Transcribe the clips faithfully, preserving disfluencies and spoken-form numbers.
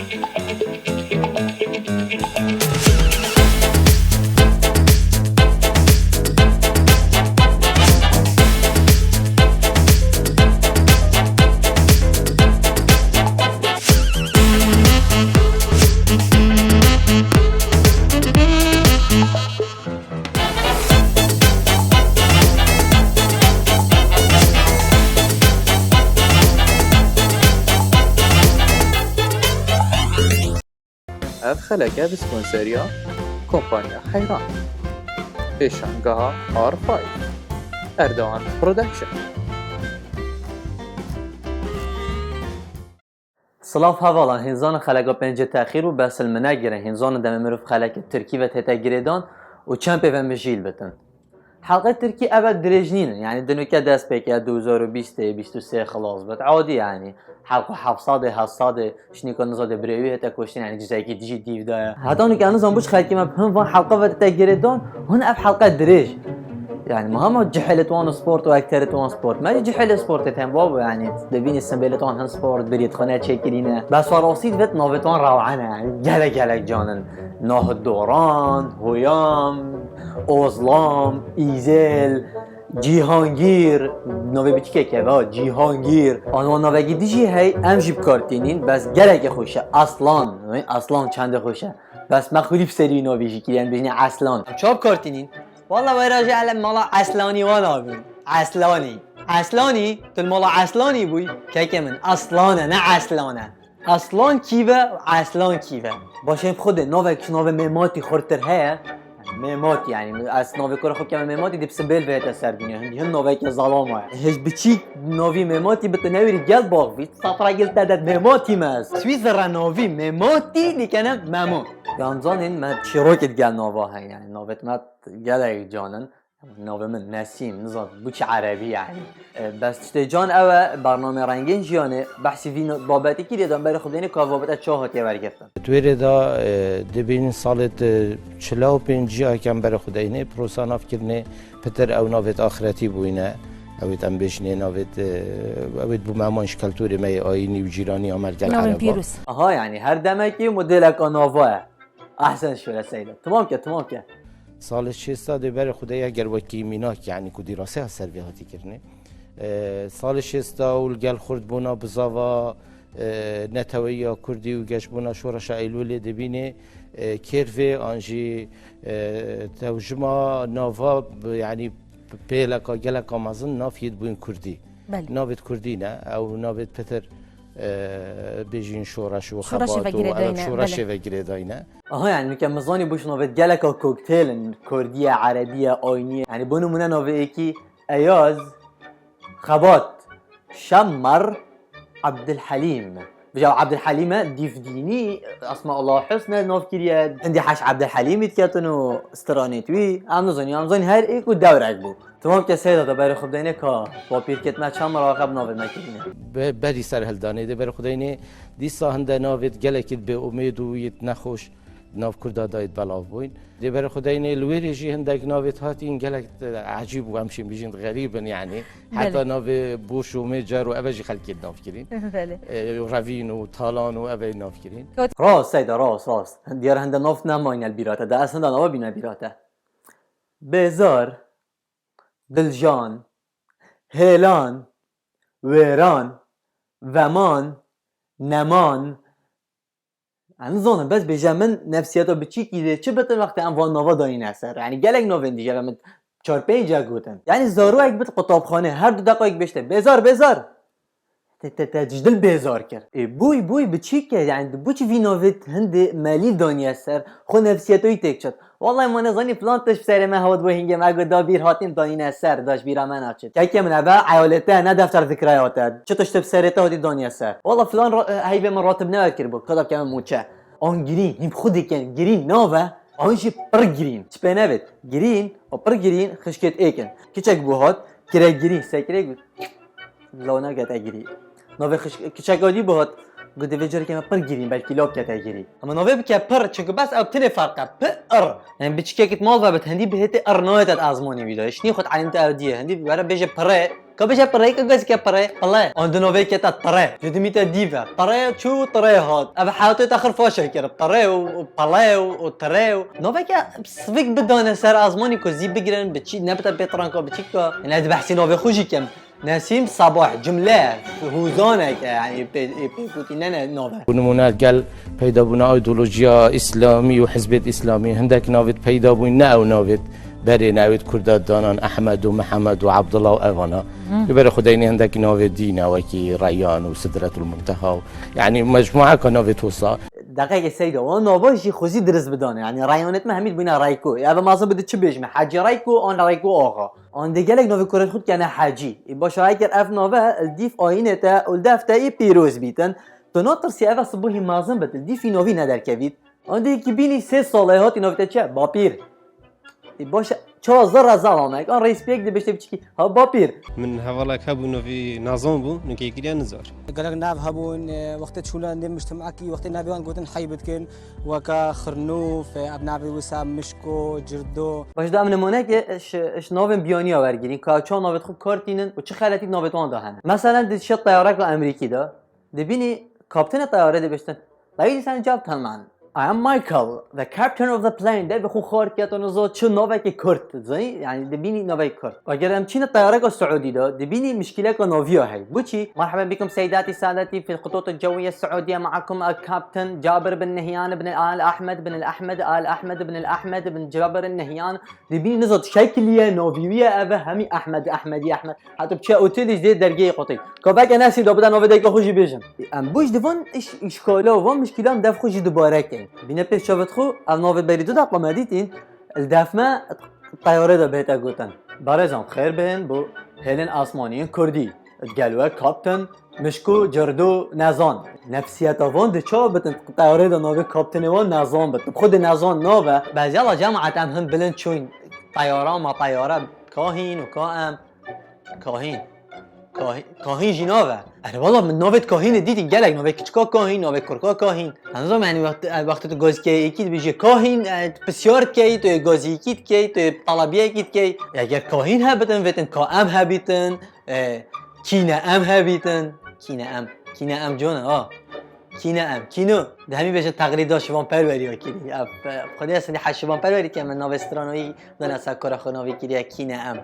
Ev xeleke bi sponseriya kompanya Heyran, pêşangeha R five, Erdoğan Production. Silav hevalan, hênzana xeleka pêncê texîr û besil min negire. Hênzana demê mirov xeleke tirkî ve tête girêdan û çend pê ve mijîl bitin. Helqê tirkî eve dirêj nînin. Yanî di nuke dest pê ke du hezar û bîstê, bîst û sê xilas bit. Adî yanî. Helqa heft sedê, heft sedê, şinîka nizadê birêwî hete kuştin, yanî cizekî dijî dîv daye. Heta nuke nizam buç xelkê me bi hin van helqa ve tête girêdan, hin ev helqe dirêj. Yanî, ma hema cihê li wan sport û ekterê wan sport. Me jî cihê li sportê tên babo, yanî, dibînî simbêlê wan hin sport, birîtxane çêkirîne. Bes wa rastî divêt navê wan rewene, yanî, gelek, gelek canin. Nahid Doran, Hoyam, Ozlam, Îzel, Cîhangîr, navê biçikek e, va, Cîhangîr. An wan navekî dijî hey, em jî bi kar tînîn, bes gelekê xweş e. Aslan, Aslan çendê xweş e. Bes me xwî bi serî navî jî kiriye, em bêjinê Eslan. Em çawa bi kar tînîn? Walla wera jî ele mala Eslanî wan abin. Eslanî. Eslanî, tu li mala Eslanî bûyî? Kekê min, Aslan e, ne Eslan e. Aslan kî ve, Eslan kî ve? Baş em xwedê navek ji navê Mêmatî xurtir heye? Mêmatî, yanî ez navê kura xwe keme Mêmatî, dê bi sibêl ve hete ser dinya. Hindî hin naveke zalama ye. Hêj biçîk navî Mêmatî bi tu newîrî gel bax vît. Safra gil te det Mêmatî me ez. Swîzera navî Mêmatî dikene Memo. Yan zanîn me çîrokê digel nava heye, yanî navêt me gelek canin. Navê min Nesîm, nizam bu çi erebî yanî. E, bes tiştê can ew e, bernamê Rengên Jiyanê behsî vî babetê kiriye, dan berê xwe bidêne ka babete çawa hatiye wergirtin. Di wê rê de, e, dibînin salê di çila û pêncî ya kem berê xwe deyne, prosa navkirinê pitir ew navêt axretî bûyne. Ewêt em bêjinê navêt, e, ewêt bû meman ji keltûrê me yê ayînî û cîranî ya me li gel Navên ereba. Pîroz. Aha, yanî her demekî modeleka nava ye. Ehsen şöyle Seyda. Tamam ke, tamam ke. Salê şêsta dê berê xwe de ya ger wekî mînak, yanî ku dîrasê ha ser vê hatî kirinê. E, salê şêsta û li gel xurtbûna bizava, e, neteweyiya kurdî û geşbûna şoreşa Eylûlê dibînê, e, kêrvê an jî, e, tewjima nava, yanî pêleka geleka mezin nav yê dibûn kurdî. Belê. Navêt kurdî ne, ew navêt pitir, e, bêjîn şoreş û Şoreşê xebat û, vegirêdayne, evet, şoreşê belê. Vegirêdayne. Aha, yanî nuke min zanî bû ji navê geleka koktêl in, kurdî ye, erebî ye, aynî ye. Yanî bûn nimûne navê êkî Eyaz, Xebat, Şemmar, Abdulhelîm. Vêca Abdulhelîm e, dîv dînî, Esma Allah Husne nav kiriye. Hindî heş Abdulhelîmî diketin û stranê wî. Em nizanî, em zanî her êk û dewrek bû. Tamam ke Seyda da berê xwe bideyne ka papîrkêt me çend meraxeb navê me kirîne. Be-, berî ser hildanê dê berê xwe deyne, dîsa hinde navêt gelekî bê umêd û yêt nexweş nav Kurda dayêt belav bûyn. Dê berê xwe deyne li wê rê jî hindek navêt hatîn gelek, e, ecîb û em şîn bijîn xerîb in yanî. Belê. Heta navê boş û mê car û eve jî xelkê nav kirîn. Belê. E, revîn û talan û eve nav kirîn. Got- Rast Seyda, rast, rast. Diyar hinde nav nemayne li bîra te. De ez hinde nava bîne bîra te. Bêzar. Diljan, hêlan, wêran, veman, neman. Ez nizanim, bes bêje min nefsiyeta biçîkî dê çi bitin wextê em van nava dayîne ser. Yanî gelek navên dî ji ve min çar pênc ya gotin. Yanî zaroyek bit qutabxanê, her du deqayek bêjte, bêzar, bêzar. Te, te, te ji dil bêzar kir. Ê, bûy, bûy, biçîk e, yanî, tu çi vî navê hindê melîl daniye ser, xwe nefsiyeta wî têk çat. Wallahî ma nezanî filan tişt bi serê me hat bû hingê me got da bîr hatîm danîne ser, da ji bîra me naçit. Kekê min eve eyalê te ne defter zikraya te. Çi tişt bi serê te hatî daniye ser. Walla filan ra-, heyvê min ratib newer kiribû, kada bikeve mûçe. An girîn, hîn bi xwe dikin, girîn nave, an jî pir girîn. Çi pê nevêt, girîn, û pir girîn, xişkêt êkin. Kiçek bû hat, kire girîn, sekirê got. Law nekete girî. Navê xişk-, kiçeka dî bihat, got, divê carekê me pir girîn, belkî law bikete girî. Ama navê bike pir, çunku bes ew tinê ferq e. P, ir. Yani biçikekî mal ve bit, hindî bihêtê ir nayêt ezmanî wî de. Şinî xwe elîmte ew diye. Hindî were bêje pirê, Ka bêje pireyke gazike pire, pile. An di navê kete tire. Ji dimî te dî ve. Tire çû, tire hat. Ev heyatê te xirfaşe kir. Tire û, û pile û, û tire û. Naveke sivik bidane ser ezmanî ku zî bigirin, bi çî, ne bi te pêtiranka, bi çîka. Yanî ez behsî navê xwe jî kem. Nesîm Sabah, cumle, hûzanek e, yanî pê, pê gotî ne, ne nave. Bi nimûne gel peydabûna îdeolojiya îslamî û hizbêt îslamî, hindek navêt peyda bûn, ne ew navêt berê navêt Kurda danan, Ehmed û Mihemed û Abdullah û evana. Li berê xwe deynê hindek navê dî ne, wekî Reyyan û Sidretul Munteha û, yanî mecmuaka navê tosa. Deqeke seyda, wan nava jî xwe zî dirist bidane. Yanî Reyyanêt me hemî dibûne Reyko. Ev mazin bide çi bêjime? Hecî Reyko an Reyko Axa. An dê gelek navê kurêt xwe dikene Hecî. Ê baş a eger ev nave li dîf ayînê te û li def te yê pîroz bîtin, tu natirsî eve sibuhî mazin bit, li dîfî navî nederkevît? An dê yekî bînî sê sal e hatî navê te çi ye? Bapîr. Ê baş e, çawa zirre zalamek? An reis pêk dibişte biçikî. Ha bapîr. Min hevalek hebû navî Nazan bû, nûkê kiriye Nizar. Gelek nav hebûn, e, wextê çûna nê mujtemekî, wextê navê wan gotin heyb dikin, weke Xirnûf, e, ev navê wisa Mişko, Cirdo. Baş da em nimuneke ji, ji navên biyaniya wergirîn, ka çawa navêt xwe kar tînin û çi xeletî navêt wan de hene. Meselen di şêt teyareka Emerîkî de, dibînî kaptenê teyarê dibiştin, "Ladies and gentlemen, I am Michael, the captain of the plane." Devê xwe xar ket û niza çi navekê Kurd, zanî? Yanî dibînî navekê Kurd. Eger em çîne teyareka Siûdî de, dibînî mişkîleka naviya hey. Boçî? "مرحبا بكم سيداتي سادتي في الخطوط الجوية السعودية، معكم الكابتن جابر بن نهيان بن آل أحمد بن الأحمد آل أحمد بن الأحمد بن جابر النهيان." Dibînî niza şekiliye, navî wî ye, ev e hemî Ehmed, Ehmedî, Ehmed. Heta biçe otelî jî dê dergehê qotî. Ka belke nesî da bide navê dayika xwe jî bêjin. Em bûj divan iş, îşkala van mişkîlan dev xwe jî dubare keyin. Bîne pêş çavêt xwe, ev navê berî du deqa me dîtîn, li def me teyarê de bête gotin. Barêzan xêr bên bo hêlên asmaniyên Kurdî. Gel we kapten, Mişko, Cerdo, Nezan. Nefsiyeta van di çawa bitin, teyarê de navê kaptenê wan Nezan bit. Xwedê Nezan nave. Bes yala cemaat em hin bilind çûn. Teyara ma teyara. Kahîn û ka em. Kahîn. Kahî-, Kahîn jî nave. Erê wala min navêt Kahînê dîtî gelek navê kiçika Kahîn, navê kurka Kahîn. Ez nizanim yanî wext-, e, wextê tu gazîkeyê yekî dibêjî Kahîn, e, pisyar dikey, tu yê gazî yekî dikey, tu yê telebiyekî dikey. Eger Kahîn hebitin, vêtin ka em hebîtin, e, kîne em hebîtin. Kîne em. Kîne em cone ha. Kîne em? Kîno? Di hemî bêjin teqlîda şivanperwerî ya kirî. Ev, e, Xwedê sindî hez şivanperwerî ke min navê stranoyî dane ser kora xwe navî kiriye Kîne em.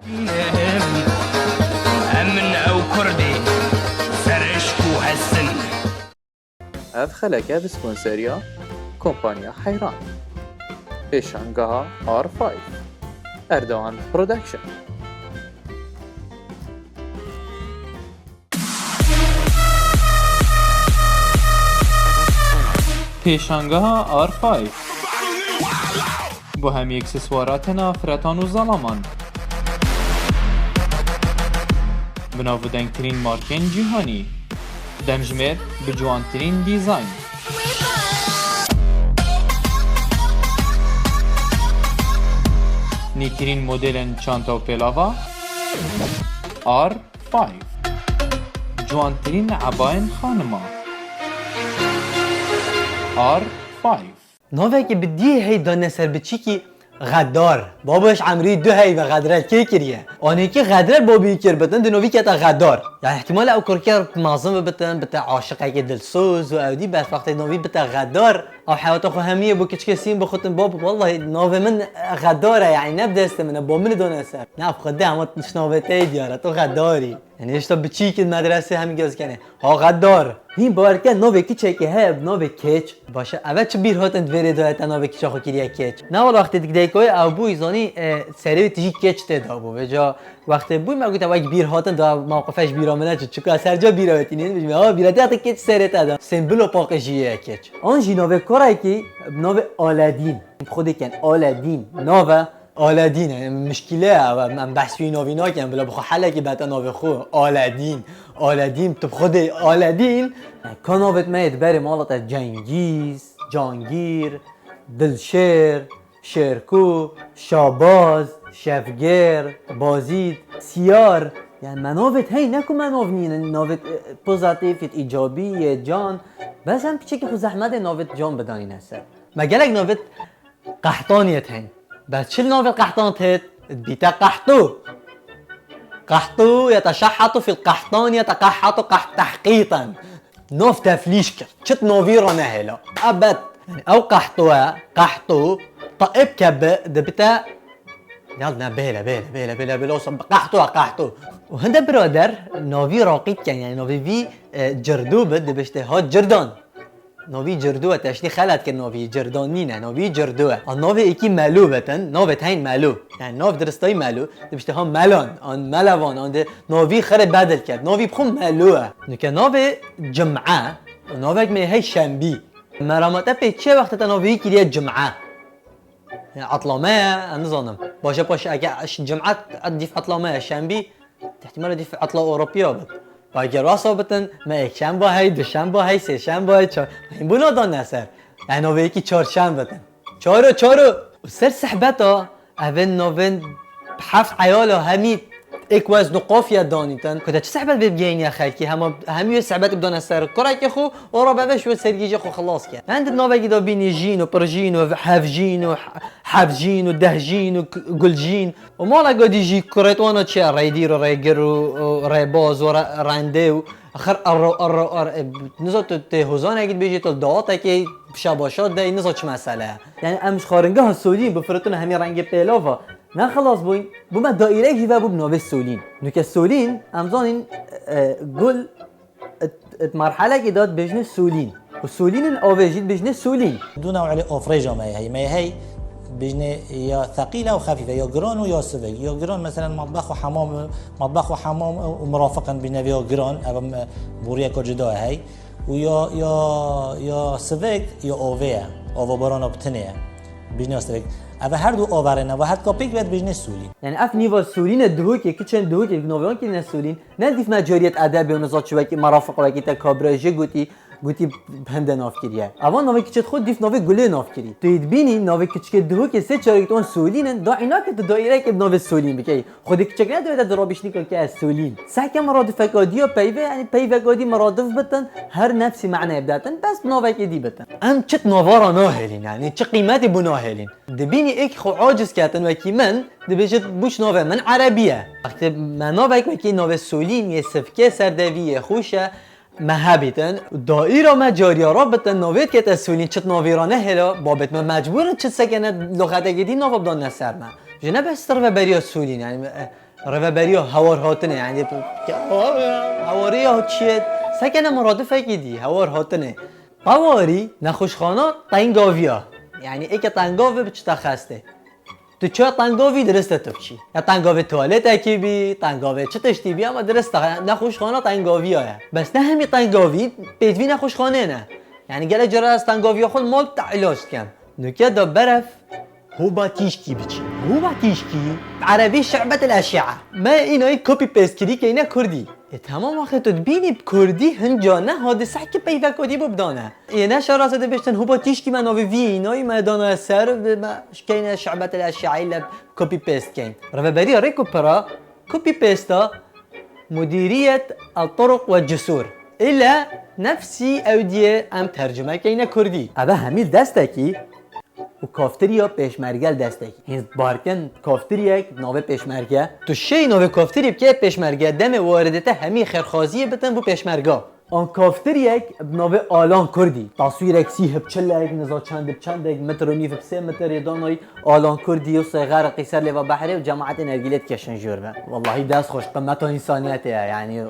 Em min ew Kurdê serişk û hestin. Ev xeleke bi sponsoriya kompanya Heyran. Pêşangeha R five. Erdoğan Production. Pêşangeha R five. Bo hemî ekseswara tena Fretan û Zalaman. Bi nav û dengtirîn markên cîhanî. Demjimêr bi ciwantirîn dîzayn. Nîtirîn modelên çanta û pêlava. R five. Ciwantirîn ebayên xanima. R five. Navekî bi dî hey dane ser biçîkî xedar. Babo ji emrî du hey ve xedret kê kiriye? Anêkî xedret babî kir bitin, di novî kete xedar. Ya îhtîmal e ew kurker mazin ve bitin, bite aşiqekê dilsoz û ew dî bes wextê novî bite xedar. Ew heyata xwe hemiyê bo kiçikê sîn bixutin, bab, wellahî navê min Xedar e, yanî ne bi destê min e, bo min dane ser. Ne, ev xwedê hema tişt navê te yê diyar e, tu Xedar î. Yanî hêşta biçîk in medresê hemî gez kenê. Ha Xedar. Hîn bawer ke navê kiçekê heye bi navê Keç. Baş e, eve çi bîr hatin di vê rê de te navê kiça xwe kiriye Keç? Ne wala wextê dikdeykoyê ew bûyî zanî, e, serê wê tijî keç tê dabû. Vêca Wextê bûy me gote wek bîr hatin da mewqife ji bîra min neçû. Çika ser ca bîra wê tînin, bijî me, ha, bîra te hatin keç serê te da. Sembolo paqijiyê ye keç. An jî navê korekî, navê Aledîn. Xwedê ken Aledîn. Nave Aledîn e. Mişkîle ye, em, em behs wî navî nakin, bila bi xwe helekî bete navê xwe. Aledîn. Aledîn, tu bi xwedê Aledîn. Ka navêt me yê di berê mala te Cengîz, Cangîr, Dilşêr, Şêrko, Şabaz, Şevgêr, Bazîd, Siyar. Yani me navêt hey, ne ku me nav nînin, navêt, e, pozatîf, îcabî, yê can. Bes em piçekî xwe zehmetê navêt can bidanîne ser. Me gelek navêt Qehtaniyê tên. Bes çil navêt Qehtan têt? Bîte Qehto. Qehtu, yeteşehhetu fil qehtan, yeteqehhetu qeh-, tehqîtan. Nav teflîş kir. Çit navî ra nehêla. Ebed. Yani ew qehtu e, qehtu. Taib kebe, dibite. Ya ne bêle, bêle, bêle, bêle, bêle, olsa qehtu e, qehtu. Û hinde birader, navî raqî dikin, yani navî vî, e, cirdû bi, dibişte ha cirdan. Navî cirdû e, te ştî xelet kir, navî cirdan nîne, navî cirdû e. A navê êkî melû bitin, navê te hîn melû. Yani nav diristayî melû, dibişte ha melan, an melevan, an de navî xirê bedil kerd. Navî bi xwe melû e. Nuke navê cim'e, û navek me hey şembî. Merama te pê çi wexte te navî kiriye cim'e? Yani etlame ye, ez nizanim. Baş e, paş eke eş cim'e, dîf etlame ye, şembî, ihtimal e dîf etla Ewropiya bit. Ba eger wasa bitin, me ekşemba hey, duşemba hey, sêşemba hey, çar. Hîn bûna dan ne ser. Yani navê êkî çarşembe bitin. Çaro, çaro. Û ser sehbeta, evên navên heft eyala hemî êk wezn û qafiye danîtin. Ku te çi sehbet vê bigeyniye xelkî, hema hemî wê sehbet bidane ser kurekê xwe, ora beve şû sergîjê xwe xilas ke. Hende navekî da bînî jîn û pirjîn û hevjîn û he-, hevjîn û dehjîn û k-, gulcîn. Û mala godî jî kurêt wana çi ye, rêdîr û rêgir û, û rêbaz û re-, rendê û axir erro, erro, er-, e, niza tu tê hozanekî dibêjî, tu li dawatekê şabaşa dey, niza çi mesele ye. Yani em ji xwaringeha Solîn bi firitûna hemî rengê pêlava ne xilas bûyn, bûme daîrek jî ve bû bi navê Solîn. Nuke Solîn, em zanîn, e, gul, it, it merhelekî de dibêjne Solîn. Û Solîn in avê jî dibêjne Solîn. Du new'ê ofrêja me heye. Me hey bijne ya theqîle û xefîfe, ya giran û ya sivik. Ya giran, meselen, matbex û hemam, matbex û hemam û mirafiq in bijne vê ya giran, ev, em, boriyeka cuda hey. Û ya, ya, ya sivik, ya avê ye. Ava barana bi tinê ye. Bijne ya sivik. Ev her du averên e, ve hetka pêk ve bijne Solîn. Yani ev nîva Solîn e, Duhokê, kiçên Duhokê, navê wan kirine Solîn. Ne dîf me cariyet edebê û niza çi wekî merafiq wekî te kabira jê gotî, gotî hinde nav kiriye. Evan navê kiçê xwe dîf navê Gulê nav kirî. Tu yê dibînî navê kiçikê Duhokê sê çar êk wan Solîn in, da îna ke tu daîreke bi navê Solîn bikey. Xwedê kiçek ne divê te dirabîşnîka ke ez Solîn. Sehke miradifeka dî ya peyve, yani peyveka dî miradif bitin, her nefsî maneyê bidetin, bes bi navekê dî bitin. Em çi nava ra nahêlîn, yani çi qîmetê bû nahêlîn. Dibînî êk xwe aciz ketin wekî min, dibêjit bûş navê min Erebî ye. Wextê me navek wekî navê Solîn yê sivkê serdevî yê xweş e, me hebîtin. Daîra me cariya ra bitin, navê dikete Solîn, çit navê ra nehêla, babet me mecbûr in çit sekene loxetekê dî nava bidanine ser me. Ji ne bes rêveberiya Solîn, yani, e, rêveberiya hewar hatine, yani, hewariya çi ye, sekene miradifekî dî, hewar hatine. Qewarî nexweşxana tengaviya. Yani êke tengav bi çi te xestê. Tu çawa tengavî dirist e tu biçî. Ya tengavê tuwaletekî bî, tengavê çi tiştî bî, ama dirist e. Nexweşxana tengaviya ye. Bes ne hemî tengavî pêdivî nexweşxanê ne. Yani gelek cara ez tengaviya xwe li mal te îlac dikem. Nuke da berev Hoba tîşkî biçî. Hoba tîşkî, bi erebî şe'betil eşe'e. Me înayî copy paste kirî keyne kurdî. E, temam, axê tu dibînî bi kurdî hin ca ne hadî sehkî peyvek hadî bû bidane. Ê ne şarase dibêjtin hoba tîşkî me navê vî înayî me dana ser, me keyne şe'betil eşe'e ile copy paste keyn. Rêveberiya rêk û pira copy paste Mudîriyet el-Turuq ve Cusûr. Île nefsî ew diyê em tercime keyne kurdî. Eve hemî destekî û kaftirîya pêşmerge li destekî. Hîn barkin kaftiriyek bi navê pêşmerge. Tu şêy navê kaftirî bikê pêşmerge, demê waridê te hemî xêrxwaziyê bitin bo pêşmerga. An kaftiriyek bi navê Alan Kurdî. Taswîrek sîh bi çilek, niza çend bi çendek, metr û nîv bi sê metr yê danayî Alan Kurdî û sêxer qîser lêva behrê û cemaetê nergîlê dikeşin jor ve. Wellahî dest xweş, qimeta însaniyetê ye, yanî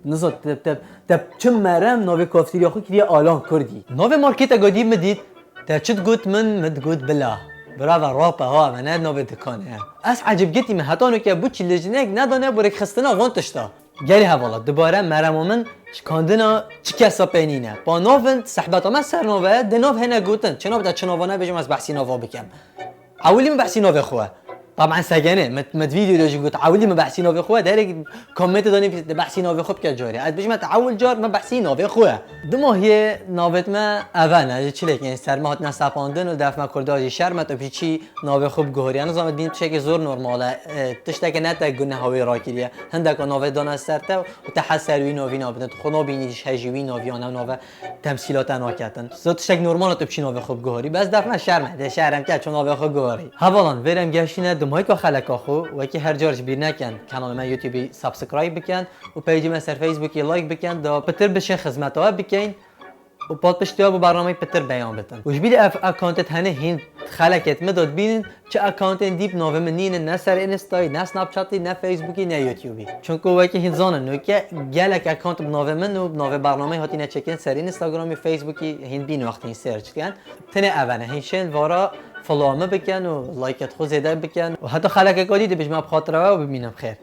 niza te, te, te çi merem navê kaftirîya xwe kiriye Alan Kurdî. Navê marketeka dî min dît, te çi digot min, min digot bila. Birava rap e ha, ve ne navê dikanê ye. Ez ecibgirtî me heta nuke bo çi li jinek nedane bo rêkxistina van tişta. Gelî hevala, dubare merema min şikandina çi kesa pê nîne. Pa navin sehbeta me ser nave, di nav hene gotin. Çi nav te çi nava nebêjim ez behsî nava bikem. Ewilî min behsî navê xwe. Taban segenê, min, min vîdeo de jî got, ewilî min behsî navê xwe, derek komentê de nivîs, di behsî navê xwe bike carê. Ez bêjim te ewil car min behsî navê xwe. Dimahiyê navêt me eve ne, ji çilek, yani ser me hatine sepandin û def me kurda jî şerm e, tu piçî navê xwe biguhorî. Nizam dibînim tiştekî zor normal e. E, tiştekî ne te guneh wê rakiriye. Hindeka navê dana ser te û te hez ser wî navî nabîne. Tu xwe nabînî ji hejî wî navî an ew nave temsîla te naketin. Zor tiştek normal e tu piçî navê xwe biguhorî. Bes def me şerm e. De şerm ke ço navê xwe guhorî. Hevalan, vêrem geşîne Mayka xeleka xwe, wekî her car ji bîr nekin, kanalê me YouTubeî subscribe bikin û peycê me ser Facebookî like bikin, da pitir bişên xizmeta we bikeyn û pat piştiya bo bernameyê pitir beyan bitin. Û ji bîr ev accountêt hene hîn xelekêt min da dibînin, çi accountên dî bi navê min nînin, ne ser Instayî, ne Snapchatî, ne Facebookî, ne YouTubeî. Çunku wekî hîn zanin nûke gelek account bi navê min û bi navê bernameyê hatîne çêkirin ser Instagramî, Facebookî, hîn bîn wextî hîn search dikin. Tenê ev e ne, hîn şên vara followa min bikin û likeet xwe zêde bikin û heta xelekeka dî dibêjim me bi xatira we û bimînin bi xêr.